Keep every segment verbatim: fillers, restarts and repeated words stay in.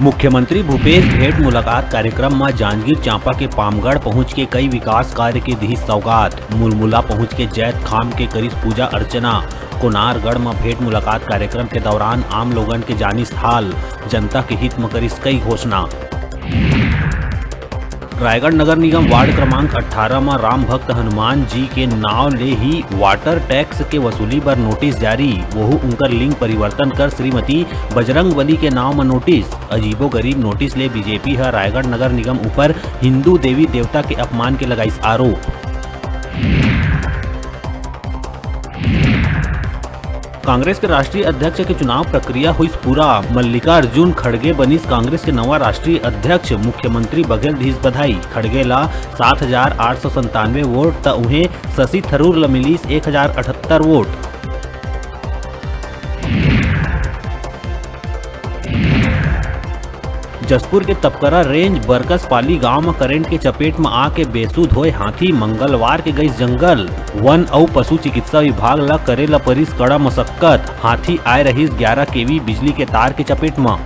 मुख्यमंत्री भूपेश भेंट मुलाकात कार्यक्रम म जांजगीर चांपा के पामगढ़ पहुंच के कई विकास कार्य के दिहिस सौगात। मुलमुला पहुंच के जैतखाम के करिस पूजा अर्चना। कोनारगढ़ म भेंट मुलाकात कार्यक्रम के दौरान आम लोगन के जानिस हाल, जनता के हित म करिस कई घोषणा। रायगढ़ नगर निगम वार्ड क्रमांक अट्ठारह म राम भक्त हनुमान जी के नाव ले ही वाटर टैक्स के वसूली बर नोटिस जारी, वहू उनकर लिंग परिवर्तन कर श्रीमती बजरंग बली के नाव म नोटिस। अजीबोगरीब नोटिस ले बीजेपी ह रायगढ़ नगर निगम ऊपर हिंदू देवी देवता के अपमान के लगाइस आरोप। कांग्रेस के राष्ट्रीय अध्यक्ष के चुनाव प्रक्रिया होइस पूरा। मल्लिकार्जुन खड़गे बनिस कांग्रेस के नवा राष्ट्रीय अध्यक्ष, मुख्यमंत्री बघेल दिस बधाई। खड़गे ला सात हजार आठ सौ संतानवे वोट, त उहें शशि थरूर ल मिलिस एक हजार अठहत्तर वोट। जशपुर के तपकरा रेंज बरकसपाली गांव म करंट के चपेट म आके बेसुध होए हाथी, मंगलवार के गइस जंगल। वन अउ पशु चिकित्सा विभाग ल करे ल परिस कड़ा मशक्कत। हाथी आए रहिस ग्यारह केवी बिजली के तार के चपेट म।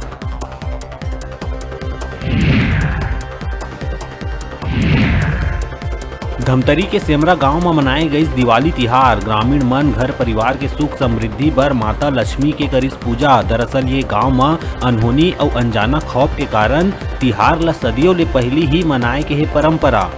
धमतरी के सेमरा गांव म मनाए गइस दिवाली तिहार। ग्रामीण मन घर परिवार के सुख समृद्धि बर माता लक्ष्मी के करिस पूजा। दरअसल ये गांव म अनहोनी अउ अनजाना खौफ के कारण तिहार ल सदियों ले पहिली ही मनाए के हे परंपरा।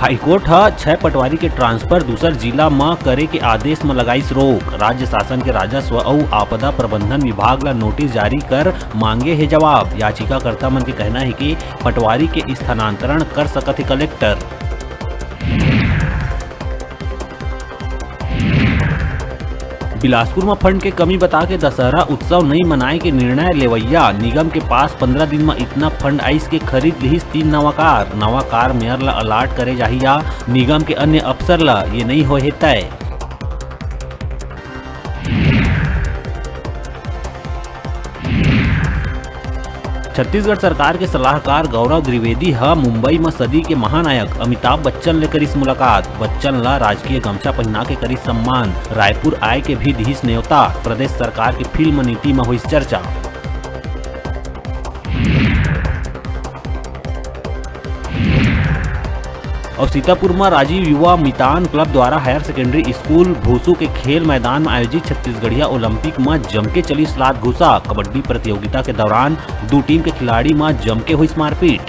हाईकोर्ट ह छह पटवारी के ट्रांसफर दूसर जिला म करे के आदेश म लगाइस रोक। राज्य शासन के राजस्व अउ आपदा प्रबंधन विभाग ल नोटिस जारी कर मांगे हे जवाब। याचिकाकर्ता मन के कहना हे कि पटवारी के स्थानांतरण कर सकत हे कलेक्टर। बिलासपुर म फंड के कमी बता के दशहरा उत्सव नइ मनाए के निर्णय लेवइया निगम के पास पंद्रह दिन म इतना फंड आइस के खरीद लिहिस तीन नवा कार। नवा कार मेयर ल अलाट करे जाही या निगम के अन्य अफसर ल, ये नइ होए हे तय। छत्तीसगढ़ सरकार के सलाहकार गौरव द्विवेदी ह मुंबई म सदी के महानायक अमिताभ बच्चन ले करिस मुलाकात। बच्चन ल राजकीय गमछा पहिना के करिस सम्मान। रायपुर आए के भी दिहिस नेवता। प्रदेश सरकार के फिल्म नीति म होइस चर्चा। अउ सीतापुर म राजीव युवा मितान क्लब द्वारा हायर सेकेंडरी स्कूल भूसू के खेल मैदान म आयोजित छत्तीसगढ़िया ओलंपिक म जमके चलिस लात घुसा। कबड्डी प्रतियोगिता के दौरान दू टीम के खिलाड़ी म जमके होइस मारपीट।